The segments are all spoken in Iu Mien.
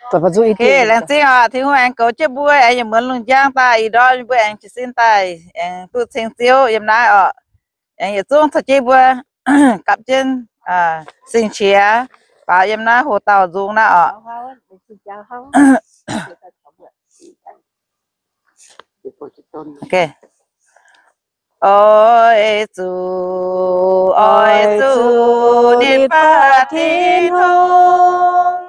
Laengz zingh oc, Tin-Hungh aengx goux jienv mbuo, aengx yietc muonz lungh njang daaih ih ndorm mbuo aengx jiez sin daaih aengx duqv ceng Ziouv yiem naaiv oc. Aengx yietc zungv caux jienv mbuo gapv jienv sing-qiex, baaux yiem naaiv hoc dauh nzung naaiv oc. Oix zuqc, oix zuqc nitv fatv Tin-Hungh,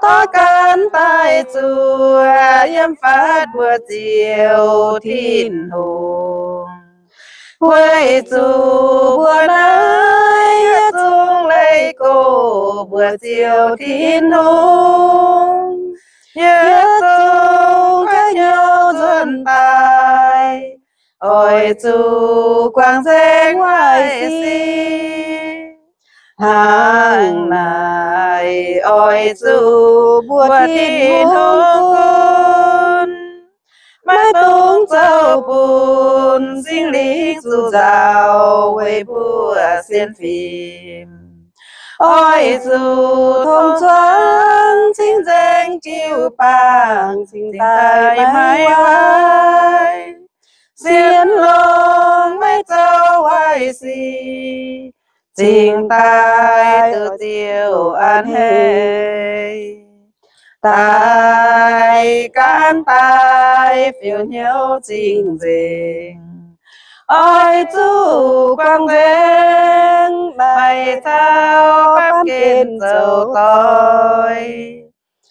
dorh gan daaih zuov yiem fatv mbuo Ziouv Tin-Hungh. Weic zuqc mbuo naaiv yietc zungv leih go mbuo Ziouv Tin-Hungh, yietc zungv ga'hnyouv nzuonx daaih, oix zuqc guangc nzengc waaic sic. Hnangv naaic oix zuqc mbuo Tin-Hungh gunv, maiv dungx zoux bun Singx Lingh zuqc nzauh weic mbuo sienx fim. Oix zuqc tongx zuangx cing-nzengc jiu-baang cingx daaih maiv waaic, sienx longx maiv zoux waaic sic, cingx daaih duqv Ziouv a'hneiv. Daaih gan daaih fiou hnyouv cing-nzengc, oix zuqc guangc nzengc, maiv caux baamh gen zoux doix.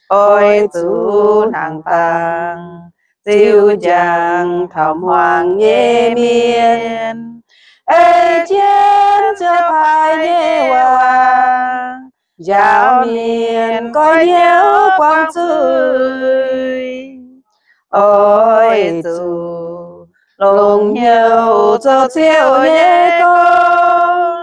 Oix zuqc hnangv dangh Ziouv njang taux hmuangx nyei mienh, ei jienv Ziouv paaiv nyei waac njaaux mienh goiv hnyouv guangc zuiz. Oix zuqc longc hnyouv zoux Ziouv nyei gong,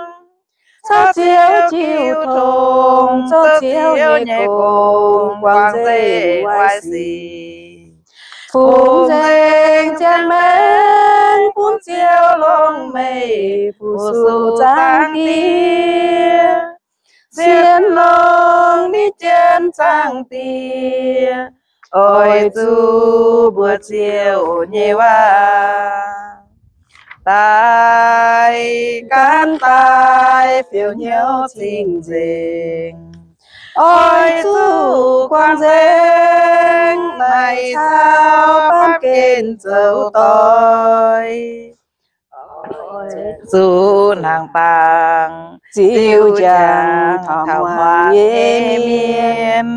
caux Ziouv jiu tong zoux Ziouv nyei gong, guangc nzengc waaic sic, fungx nzengc ziangh maengc bun Ziouv longc meih fu-sux Zaangc Diex, sienx longx nitv jienv Zaangc Diex. Oix zuqc mbuox Ziouv nyei waac daaih, gan daaih fiou hnyouv cing-nzengc. Oix zuqc guangc nzengc, maiv caux baamh gen zoux doix. Zuqc hnangv dangh Ziouv njang taux hmuangx nyei mienh,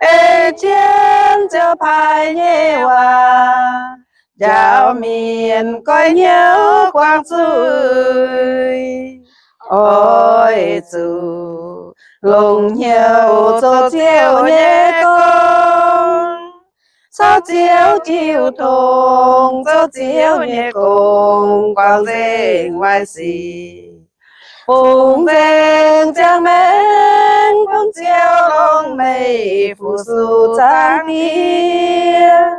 ei jienv Ziouv paaiv nyei waac njaaux mienh goiv hnyouv guangc zuiz. Oix zuqc longc hnyouv zoux Ziouv nyei gong, caux Ziouv jiu tong zoux Ziouv nyei gong, guangc nzengc waaic sic, fungx nzengc ziangh maengc bun Ziouv longc meih fu-sux Zaangc Diex,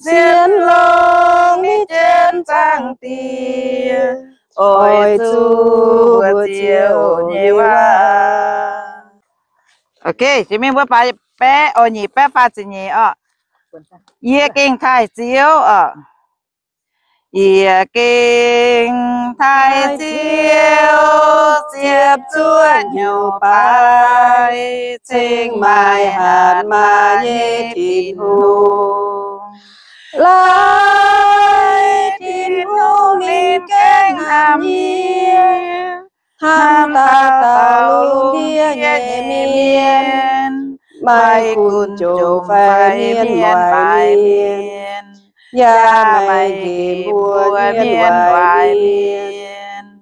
sienx longx nitv jienv Zaangc Diex. Oix zuqc mbuox Ziouv nyei waac. Ok, jiex mingh mbuo baeqv, baeqv, o, nyic baeqv faah ziepc nyeic oc. Yie gengh taaih Ziouv oc. Yie gengh taaih Ziouv, ziepc zuoqv hnyouv baaix, cingx maaih hatc maaz nyei Tin-Hungh. Laaic Tin-Hungh ninh gengh hnamv yie, hnamv dauh dauh lungh ndiev nyei mienh, maiv gunv jomc fai mienh waaic mienh, yaac maiv nqemh mbuo mienh waaic mienh.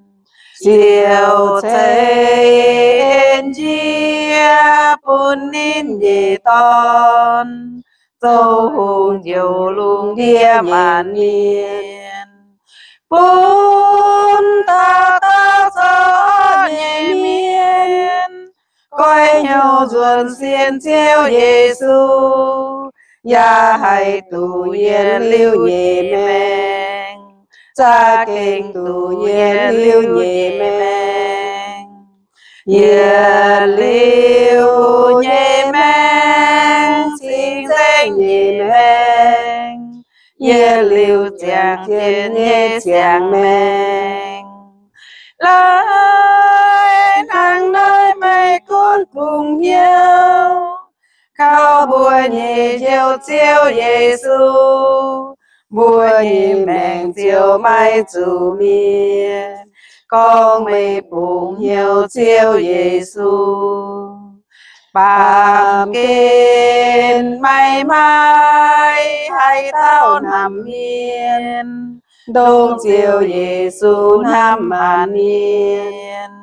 Ziouv ceix en njiec bun ninh nyei Dorn, zoux hungh njoux lungh ndiev maanc mienh, bun dauh dauh zoux orqv nyei mienh goiv hnyouv nzuonx sienx Ziouv Yesu, yaac haih duqv yietc liuz nyei maengc, za'gengh duqv yietc liuz nyei maengc. Yietc liuz nyei maengc yietc liuz ziangh jienv nyei ziangh maengc. Laaix hnangv naaiv meih gunv bungx hnyouv kaux mbuo nyei Njoux Ziouv Yesu, mbuo nyei maengc ziouc maiv zuqc mietc. Gorngv meih bungx hnyouv Ziouv Yesu, baamh gen maiv maaih haaix dauh hnamv mienh, ndongc Ziouv Yesu hnamv maanc mienh,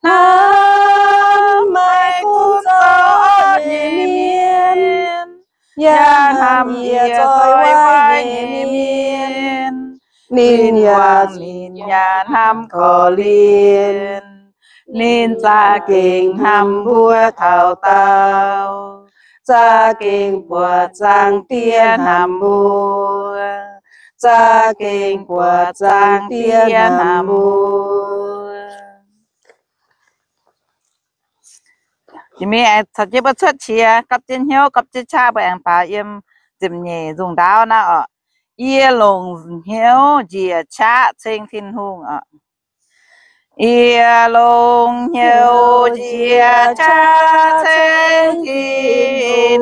hnamv maiv gunv zoih nyei mienh, yaac hnamv yie zoih waaic nyei mienh. Ninh yaac, ninh yaac hnamv korv-lienh. Ninh za'gengh hnamv mbuo taux daauh, za'gengh buatc Zaangc Diex hnamv mbuo, za'gengh buatc Zaangc Diex hnamv mbuo. Jiex mingh caux jienv mbuo cuotv qiex, gapv jienv hnyouv, gapv jienv qaqv, mbuo aengx baaux yiem ziepc nyeic nzungh ndaauv naaiv oc. Yie longc hnyouv njiec qaqv ceng Tin-Hungh oc. Yie longc hnyouv njiec qaqv ceng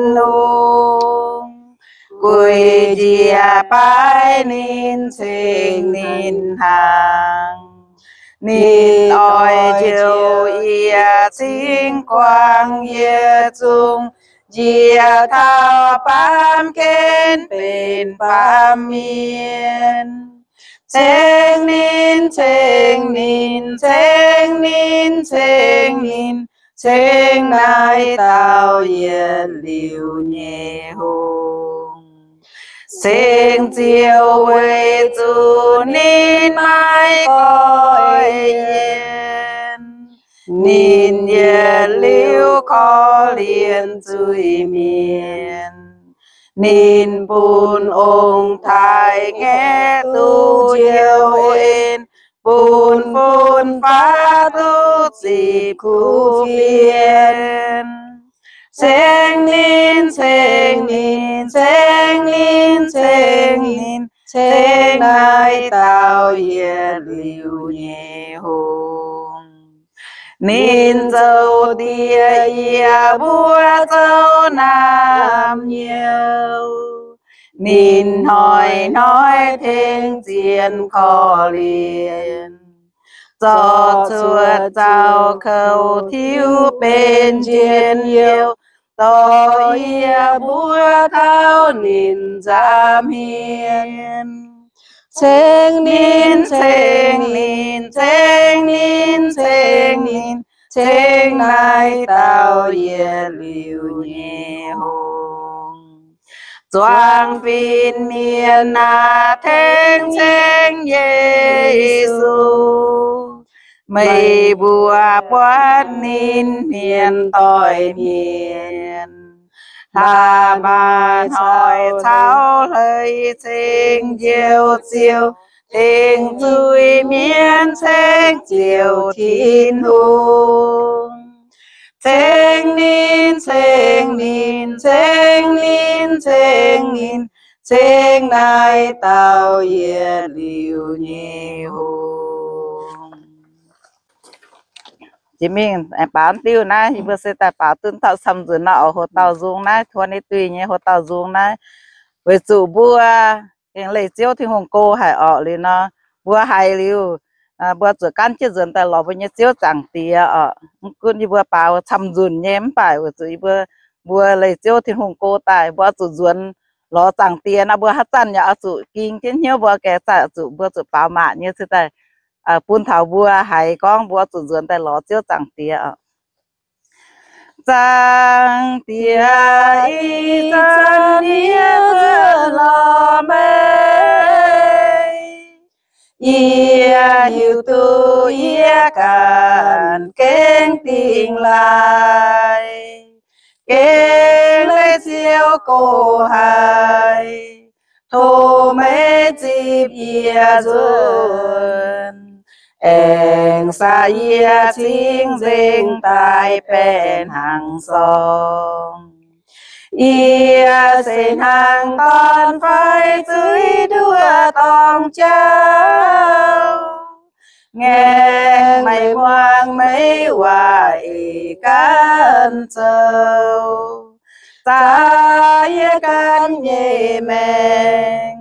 Tin-Hungh, guix njiec baaix ninh ceng ninh hnaangx. Ninh oix njoux yie cingx guangc yietc zungv njiec taux baamh gen benx baamh mienh. Ceng ninh, ceng ninh, ceng ninh, ceng ninh, ceng naaiv dauh yietc liuz nyei hungh. Ceng Ziouv weic zuqc ninh maiv goiv yienc, ninh yietc liuz korv-lienh zuiz-mienh. Ninh bun ong-taaix ngaeqv duqv njoux en, bun fun-faqv duqv zipc kuv fienx. Ceng ninh, ceng ninh, ceng ninh, ceng ninh, ceng naaiv dauh yietc liuz nyei hungh. Ninh zoux diex yiem mbuo zoux naamh nyouz. Ninh hnoi-hnoi tengx zien korv-lienh, zorqv cuotv zaux kouv tiuv benx njien-youh, dorh yie mbuo taux ninh nza'hmien. Ceng ninh, ceng ninh, ceng ninh, ceng ninh, ceng naaiv dauh yietc liuz nyei hungh. Zuangx fin-mienh aah! Tengx ceng Yesu, meih mbuo buatc ninh hmien doic hmien, hlaax maaih hnoi caux hleix ceng Njoux Ziouv, tengx zuiz-mienh ceng Ziouv Tin-Hungh. Ceng ninh, ceng ninh, ceng ninh, ceng ninh, ceng naaiv dauh yietc liuz nyei hungh. Jiex mingh baaux diuh naaiv, yie mbuo se daaih baaux duqv taux camv nzunc nor, oix hoc dauh nzung naaiv, tov ninh duih nyei hoc dauh nzung naaiv, weic zuqc mbuo gengh leih Ziouv Tin-Hungh go haic orqc. Liuz nor, mbuo haiz liuz, mbuo zuqc gaanv jienv nzuonx daaih lorz mbuo nyei Ziouv Zaangc Diex orqc. Mv gunv yie mbuo baaux camv nzunc nyei, mv baac weic zuqc yie mbuo, mbuo leih Ziouv Tin-Hungh go daaih, mbuo zuqc nzuonx lorz Zaangc Diex nor, mbuo haaix zanc yaac oix zuqc ging jienv hnyouv, mbuo gaengh zaih zuqc, mbuo zuqc baaux maac nyei cingx daaih bun taux mbuo haiz gorngv mbuo zuqc nzuonx daaih lorz Ziouv Zaangc Diex. Zaangc Diex, ih zanc yie nzuonx lorz meih. Yie hiuv duqv yie ganh gengh dingh laaix, gengh leih Ziouv go haic. Tov meih zipv yie nzuonx, aengx saah yie cing-nzengc daaih baeqc hnaangx sorng. Yie se hnangv dorn fai zuiz nduov dorngx jauv, ngaengc maiv muangx meih waac eix ganh zoux, zaqc yie ganh nyei maengc,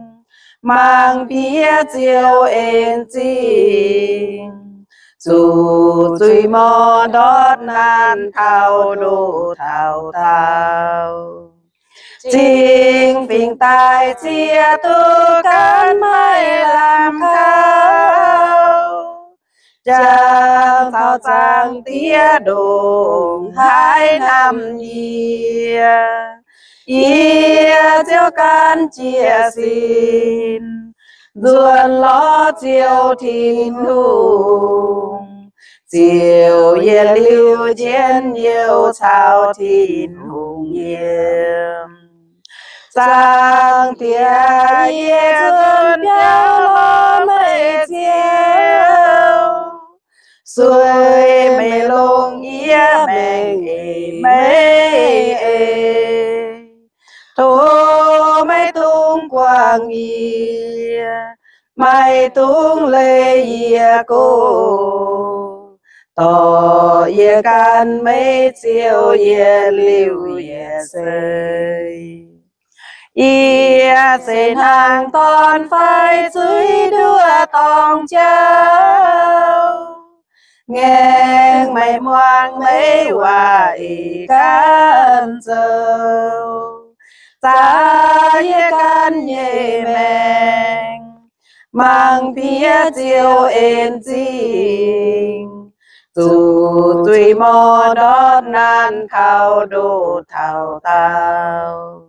mangc bieqc Ziouv en zingh, zuqc zuiz mouc ndortv naanc taux ndoh taux daauh. Cingx fingx daaih ziex duqv gaanv maiv lamh kaux, jangx taux Zaangc Diex ndongc haaix hnamv yie. Yie Ziouv gan jiez sin, nzuonx lorz Ziouv Tin-Hungh, ziouc yietc liuz njien-youh caux Tin-Hungh yiem. Zaangc Diex, yie nzuonx biauv lorz meih Ziouv, sueih meih longc yie maengc eix meih eix. Tov maiv dungx guangc yie, maiv dungx leih yie go, dorh yie gan meih Ziouv yietc liuz yietc seix. Yie se hnangv dorn fai zuiz nduov dorngx jauv, ngaengc maiv muangx meih waac eix ganh zoux, zaqc yie ganh nyei maengc, mangc bieqc Ziouv en zingh, zuqc zuiz mouc ndortv naanc taux ndoh taux daauh.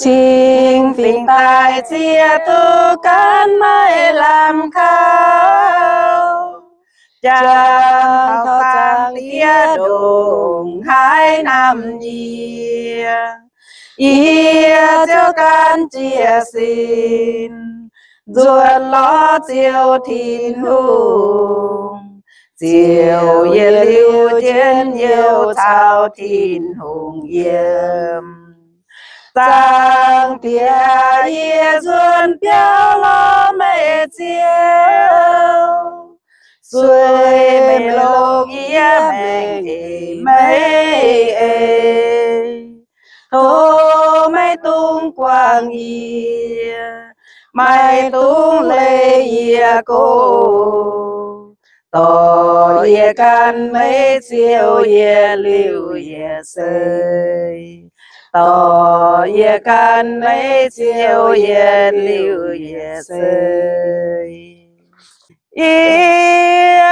Cingx fingx daaih ziex duqv gaanv maiv lamh kaux, jangx taux Zaangc Diex ndongc haaix hnamv yie. Yie Ziouv gan jiez sin, nzuonx lorz Ziouv Tin-Hungh, ziouc yietc liuz njien-youh caux Tin-Hungh yiem. Zaangc Diex, yie nzuonx biauv lorz meih Ziouv, sueih meih longc yie maengc eix meih eix. Tov maiv dungx guangc yie, maiv dungx leih yie go, dorh yie gan meih Ziouv yietc liuz yietc seix. Dorh yie gan meih Ziouv yietc liuz yietc seix. Yie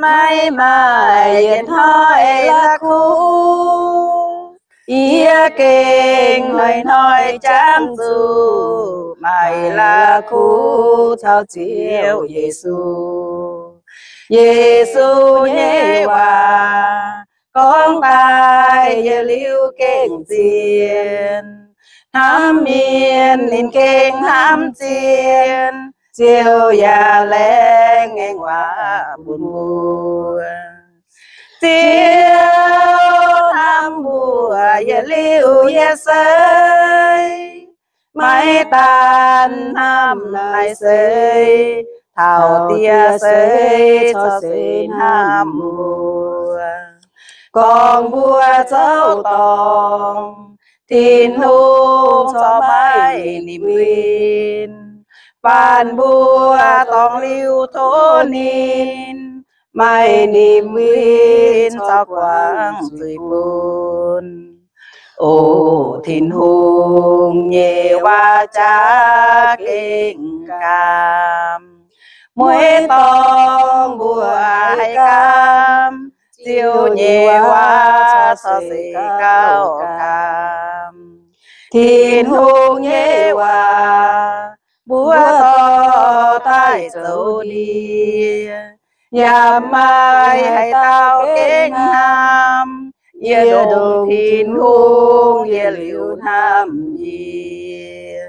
maiv maaih yietc hnoi la'kuqv. Yie gengh hnoi-hnoi jangx zuqc maaih la'kuqv caux Ziouv Yesu. Yesu nyei waac gorngv daaih yietc liuz gengh zien. Hnamv mienh ninh gengh hnamv zien, Ziouv yaac laengz ngaengc waac bun mbuo. Ziouv hnamv mbuo yietc liuz yietc seix, maiv daan hnamv naaiv seix, taux dieh seix corc se hnamv mbuo. Gorngv mbuo zoux dorngc, Tin-Hungh corc maiv nimc winh. Faanh mbuo dorngc liuz tov ninh, maaih nimc winh corc guangc zuiz bun. O Tin-Hungh nyei waac jaax gengh gaamv. Mueiz dorngh mbuo haih gaamv, Ziouv nyei waac corc se gauh gaamv. Tin-Hungh nyei waac mbuo dorh daaih zoux ndie, yaac maaih haaix dauh gengh hnamv. Yie ndongc Tin-Hungh yietc liuz hnamv yie.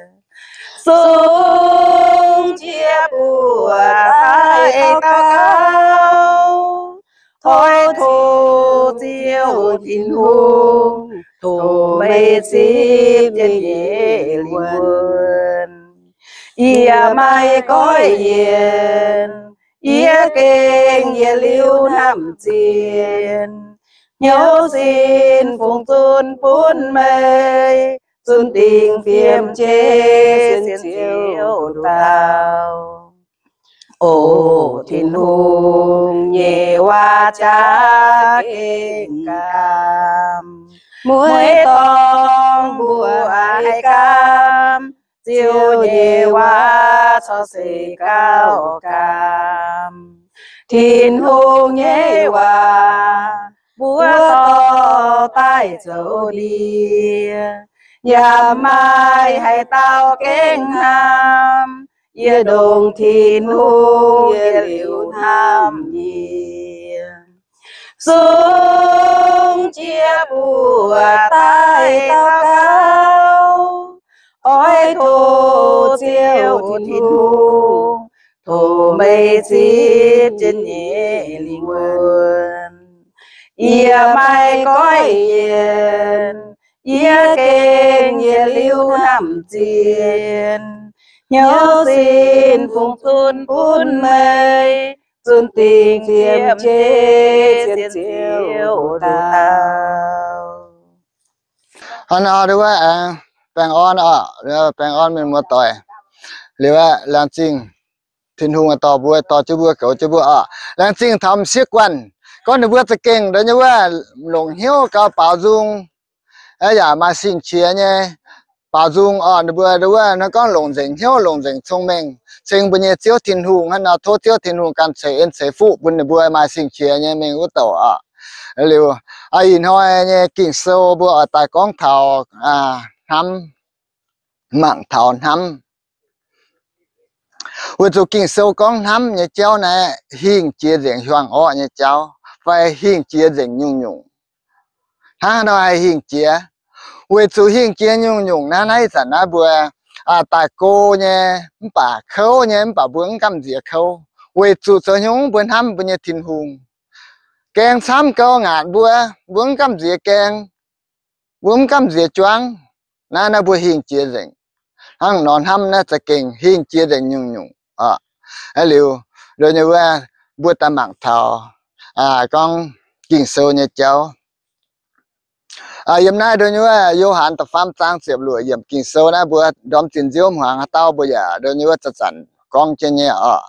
Sung jiex buoz daaih daux gaux, toi tov Ziouv Tin-Hungh tov meih zipv jienv nyei lingh wuonh. Yie maaih goiv yienc, yie gengh yietc liuz hnamv zienh, hnyouv sin fungx zunh bun meih, zunh dingc fiem jeiv sienx Ziouv nduqc dauh. O Tin-Hungh nyei waac jaax gengh gaamv, mueiz dorngx mbuo haih gaamv, Ziouv nyei waac corc se gauh gaamv. Tin-Hungh nyei waac mbuo dorh daaih zoux ndie, yaac maaih haaix dauh gengh hnamv. Yie ndongc Tin-Hungh yietc liuz hnamv yie. Zungv jiex buoz daaih daux gaux, oix tov Ziouv Tin-Hungh, tov meih zipv jienv nyei lingh wuonh. Yie maaih goiv yienc, yie gengh yietc liuz hnamv zienh, hnyouv sin fungx zunh bun meih, zunh dingc fiem jeiv sienx Ziouv nduqc dauh. Hnangv nor, baengh orn oc, baengh orn mienh muoz-doic. Liuz aeqv, laengz zingh Tin-Hungh dorh mbuo, dorh jienv mbuo, goux jienv mbuo oc. Laengz zingh taux m'sieqv guanh, gorngv ninh mbuo za'gengh ndongc wuov longc hnyouv gauh baaux nzung, yaac maaih sing-qiex nyei baaux nzung oc. Ninh mbuo ndongc wuov hnangv gorngv longc nzengc hnyouv, longc nzengc cong-mengh ceng mbuo nyei Ziouv Tin-Hungh hnangv nor, tov Ziouv Tin-Hungh ganh ceix en ceix fuqv bun ninh mbuo maaih sing-qiex nyei mingh wuov douc oc. Liuz, ih hnoi nyei Ging-Sou mbuo oix daaih gorngv taux hnamv, mangc taux hnamv. Weic zuqc Ging-Sou gorngv hnamv nyei jauv naaiv hingh jiex nzengc hiuang orqv nyei jauv fai hingh jiex nzengc nyungc-nyungc. Hnangv haaix nor haih hingh jiex? Weic zuqc hingh jiex nyungc-nyungc naaiv, naaiv ih zanc naaiv mbuo daaih go nyei mv baac kouv nyei, mv baac mbuo mv gamh nziex kouv, weic zuqc zoux haaix nyungc mbuo hnamv mbuo nyei Tin-Hungh. Gaeng camv gau ngaatc mbuo, mbuo mv gamh nziex gaeng, mbuo mv gamh nziex juangv. Naaiv, naaiv mbuo hingh jiex nzengc. Hnangv nor hnamv naaiv za'gengh hingh jiex nzengc nyungc-nyungc oc. Liuz, ndongc wuov, mbuo daaih mangc taux gorngv Ging-Sou nyei jauv. Yiem naaiv ndongc wuov Yo^han da'faam zaang ziepc luoqc yiemc Ging-Sou naaiv mbuo ndorm zinh nziouv hmuangx haaix dauh mbuo yaac ndongc wuov zanc-zanc gorngv jienv nyei oc.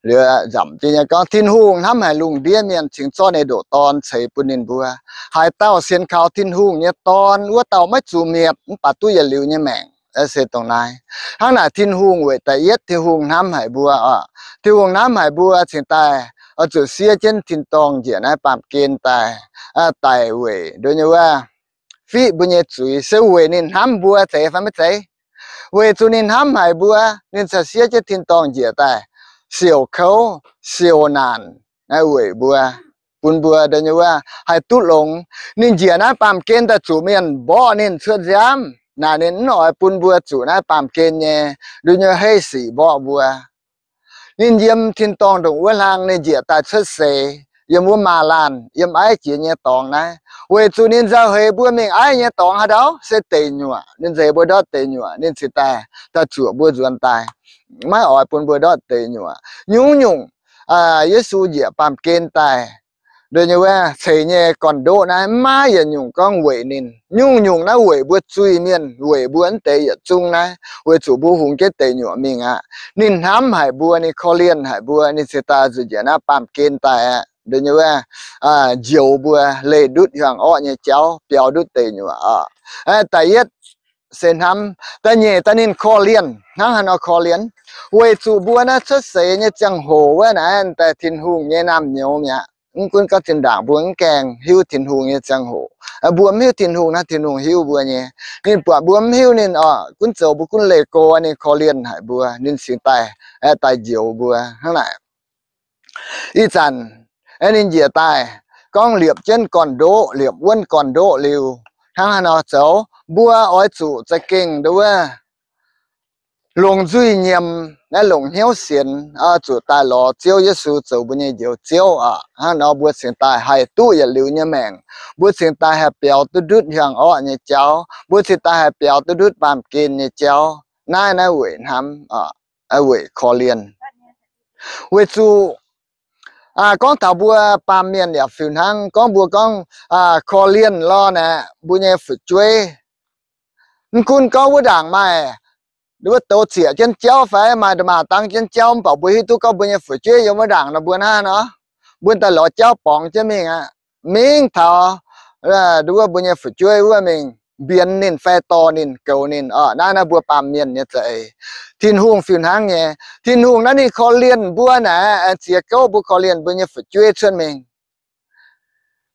Liuz nzamc jienv nyei gorngv, Tin-Hungh hnamv haic lungh ndiev mienh cingx zorqv ninh ndoqc Dorn ceix bun ninh mbuo. Haaix dauh sienx kaux Tin-Hungh nyei Dorn, wuov dauh maiv zuqc mietc mv baac duqv yietc liuz nyei maengc. Se dongh naaiv. Hnangv naaic Tin-Hungh weic da'yietv Tin-Hungh hnamv haic mbuo oc. Tin-Hungh hnamv haic mbuo cingx daaih oix zuqc siev jienv tin-dorngh njiec naaiv baamh gen daaih, daic weic ndongc wuov fiqv mbuo nyei zuiz, se weic ninh hnamv mbuo, zeiz fai maiv zeiz? Weic zuqc ninh hnamv haic mbuo, ninh ziouc siev jienv tin-dorngh njiec daaih siouc kouv siouc naanc weic mbuo, bun mbuo ndongc wuov haih duqv longx. Ninh njiec naaiv baamh gen daaih zuqc mienh mborqv ninh cuotv nziaamv, naaic ninh mv oix bun mbuo zuqc naaiv baamh gen nyei ndongc wuov hei sic mborqv mbuo. Ninh yiem tin-dorngh ndongc wuov hlang, ninh njiec daaih cuotv seix yiem wuov maaz-laanh, yiem aiv jiex nyei dorngx naaiv, weic zuqc ninh nzauh heix mbuo mingh aiv nyei dorngx haaix ndau se deic nyuoqc. Ninh nzeix mbuo ndortv deic nyuoqc, ninh cingx daaih, daaih zuoqc mbuo nzuonx daaih, maiv oix bun mbuo ndortv deic nyuoqc. Nyungc-nyungc Yesu njiec baamh gen daaih, ndongc wuov ceix nyei gorn-ndoqv naaiv maiv maaih yietc nyungc gorngv weic ninh. Nyungc-nyungc naaiv weic mbuo zuiz-mienh, weic mbuo mv deix yietc zungv naaiv, weic zuqc mbuo hungx jienv deic nyuoqc mingh aqv. Ninh hnamv haic mbuo, ninh korv-lienh haic mbuo, ninh cingx daaih nzuonx njiec naaiv baamh gen daaih aqv, ndongc wuov njoux mbuo leih ndutv hiuang orqv nyei jauv, biaux ndutv deic nyuoqc oc. Da'yietv se hnamv. Da'nyeic daaih ninh korv-lienh. Hnangv haaix nor korv-lienh? Weic zuqc mbuo naaiv cuotv seix nyei ziangh hoc wuov naaiv daaih Tin-Hungh nyei naamh nyouz mi'aqv. Mv gunv gorngv zinh ndaangc mbuo mv gaengh hiuv Tin-Hungh nyei ziangh hoc, mbuo mv hiuv Tin-Hungh naaiv, Tin-Hungh hiuv mbuo nyei. Ninh buatc mbuo mv hiuv ninh oc, gunv zoux mbuo gunv leih go, ninh korv-lienh haic mbuo, ninh cingx daaih, daaih njoux mbuo hnangv naaic. Ih zanc ninh njiec daaih, gorngv liepc jienv gorn-ndoqv, liepc wuonv gorn-ndoqv liuz, hnangv haaix nor zoux? Mbuo oix zuqc za'gengh ndongc wuov longc nzuih nyiemc, naaiv longc hnyouv sienx, zuqc daaih lorz Ziouv Yesu zoux mbuo nyei Njoux Ziouv oc. Hnangv nor mbuo cingx daaih haih duqv yietc liuz nyei maengc. Mbuo cingx daaih haih biaux duqv ndutv hiuang orqv nyei jauv. Mbuo cingx daaih haih biaux duqv ndutv baamh gen nyei jauv. Naaiv naaiv weic hnamv, weic korv-lienh. Weic zuqc gorngv taux mbuo baamh mienh yaac fiuc hnangv. Gorngv mbuo gorngv korv-lienh lorh naaic, mbuo nyei fu'jueiv, mv gunv gorngv wuov ndaangc maaih nduov douz zieqc jienv jauv fai maaih nduov maah dangv jienv jauv, mv baac mbuo hiuv duqv gorngv mbuo nyei fu'jueiv yiem wuov ndaangc nor mbuo hnangv nor, mbuo daaih lorz jauv borngz jienv mingh aqv. Mingh taux nduov wuov mbuo nyei fu'jueiv wuov mingh mbienx ninh fai dorh ninh, goux ninh oc. Naaiv naaiv mbuo baamh mienh nyei za'eix. Tin-Hungh fiuc hnangv nyei. Tin-Hungh naaiv ninh korv-lienh mbuo naaic, ziex gouv mbuo korv-lienh mbuo nyei fu'jueiv cuotv mingh.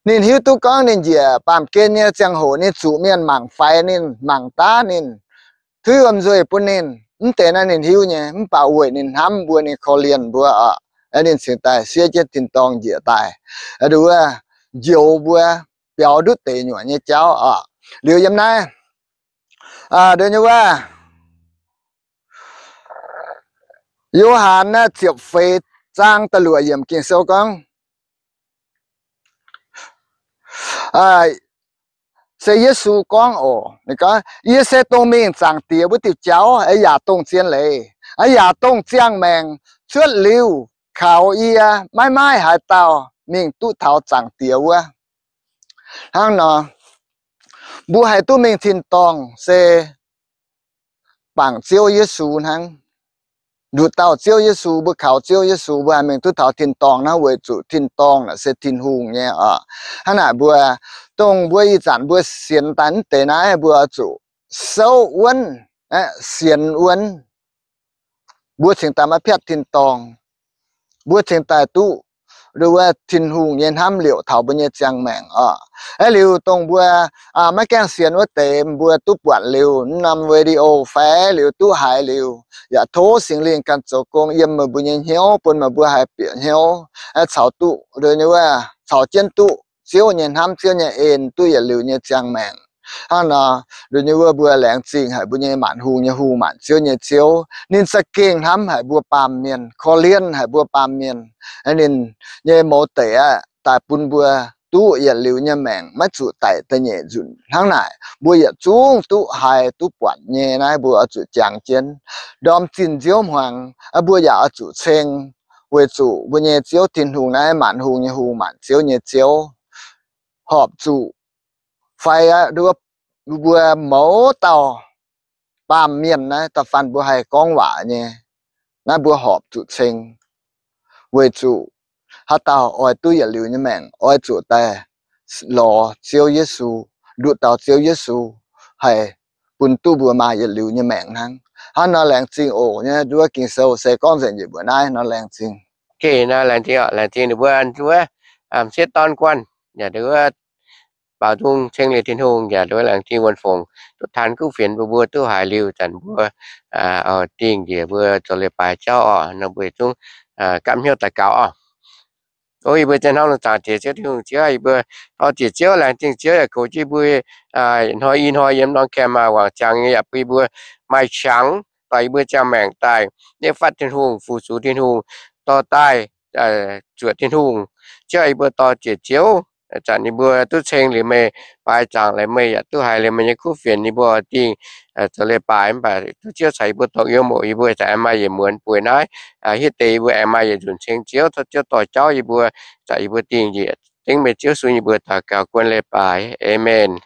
Ninh hiuv duqv gorngv ninh njiec baamh gen nyei ziangh hoc ninh zuqc mienh mangc faix ninh, mangc daav ninh, tuix wuom-nzuih bun ninh. Mv deix naaiv ninh hiuv nyei, mv baac weic ninh hnamv mbuo, ninh korv-lienh mbuo oc, ninh cingx daaih siev jienv tin-dorngh njiec daaih, nduov, njoux mbuo biaux ndutv deic nyuoqc nyei jauv oc. Liuz yiem naaiv, nduov nyei wuov, Yo^han naaiv ziepc feix zaang da'luoqc yiemc Ging-Sou gorngv, se Yesu gorngv oc, ninh gorngv, Yie se dongh mingh Zaangc Diex wuov diuh jauv, yaac dongh zien leiz, yaac dongh ziangh maengc. Cuotv liuz kaux yie, maiv maaih haaix dauh mingh duqv taux Zaangc Diex wuov. Hnangv nor, mbuo haih duqv mingh tin-dorngh se bangc Ziouv Yesu hnangv. Nduqc dauh Ziouv Yesu, mbuo kaux Ziouv Yesu, mbuo haih mingh duqv taux tin-dorngh hnangv, weic zuqc tin-dorngh naaic se Tin-Hungh nyei oc. Hnangv naaic mbuo, dongh mbuo ih zanc mbuo sienx daaih mv deix naaiv, mbuo oix zuqc souv wuonv, sienx wuonv, mbuo cingx daaih maiv piatv tin-dorngh. Mbuo cingx daaih duqv nduov wuov Tin-Hungh nyei hnamv liouc taux mbuo nyei ziangh maengc oc. Aeqv, liuz dongh mbuo maiv gaengh sienx wuov deix, mbuo duqv buatc liuz norm video fai liuz duqv haiz liuz, yaac tov Singx Lingh ganh zoux gong yiem meih mbuo nyei hnyouv, bun meih mbuo haih bieqc hnyouv, caux duqv nduov wuov, caux jienv duqv Ziouv nyei hnamv, Ziouv nyei en, duqv yietc liuz nyei ziangh maengc. Hnangv nor, nduov nyei wuov mbuo laengz zingh haic mbuo nyei maanc hungh nyei Hungh, maanc ziouv nyei Ziouv. Ninh za'gengh hnamv haic mbuo baamh mienh, korv-lienh haic mbuo baamh mienh. Ninh nyei mouz deic aqv, daaih bun mbuo duqv yietc liuz nyei maengc, maiv zuqc daic da'nyeic nzunc. Hnangv naaic, mbuo yietc zungv duqv haiz duqv buatc nyei naaiv, mbuo oix zuqc jangx jienv. Ndorm zinh nziouv hmuangx, mbuo yaac oix zuqc ceng, weic zuqc mbuo nyei Ziouv Tin-Hungh naaiv maanc hungh nyei Hungh, maanc ziouv nyei Ziouv, horpc zuqc fai aqv, mbuo mouz dauh baamh mienh naaiv, da'faanh mbuo haih gorngv waac nyei, naaiv mbuo horpc zuqc ceng, weic zuqc haaix dauh oix duqv yietc liuz nyei maengc, oix zuqc daaih lorz Ziouv Yesu, nduqc dauh Ziouv Yesu, haih bun duqv mbuo maaih yietc liuz nyei maengc hnangv. Hnangv nor laengz zingh oc. Nyei nduov Ging-Sou se gorngv nzengc njiec mbuoqc naaiv nor, laengz zingh. Geh naaiv laengz zingh oc, laengz zingh ninh mbuo nduov m'sieqv dorn guanh, yaac nduov baaux nzung ceng liuz Tin-Hungh, yaac nduov laengz zingh wuonh fongc duqv taan kuv fienx bun mbuo duqv haiz liuz zanc mbuo dingh njiec mbuo zoux leiz-baaix jauv oc. Nor mbuo zungv gapv hnyouv daux gaux oc. O yie mbuo zien hnamv lungh zaangc Diex Ziouv Tin-Hungh, Ziouv, yie mbuo dorh ziec Ziouv, laengz zingh Ziouv yaac goux jienv yie mbuo hnoi i hnoi yiem norm camp maaih wangc ziangx nyei yaac bun yie mbuo maaih qangx doic yie mbuo ziangh maengc daaih nyei fatv Tin-Hungh, fu-sux Tin-Hungh, dorh daaih zuoqc Tin-Hungh. Ziouv, yie mbuo dorh ziec Ziouv, zanc yie mbuo duqv ceng liuz meih, baaix zaangc laaix meih yaac duqv haiz liuz meih nyei kuv fienx, yie mbuo dingh zoux leiz-baaix, mv baac duqv Ziouv caux yie mbuo dongh yiem oc. Yie mbuo zanc aengx maaih yietc muonz bueix naaiv, hitv deix yie mbuo aengx maaih yietc nzunc ceng Ziouv. Tov Ziouv dorh jauv yie mbuo, zanc yie mbuo dingh njiec dengv meih Ziouv sun yie mbuo daux gaux guon leiz-baaix. Aamen.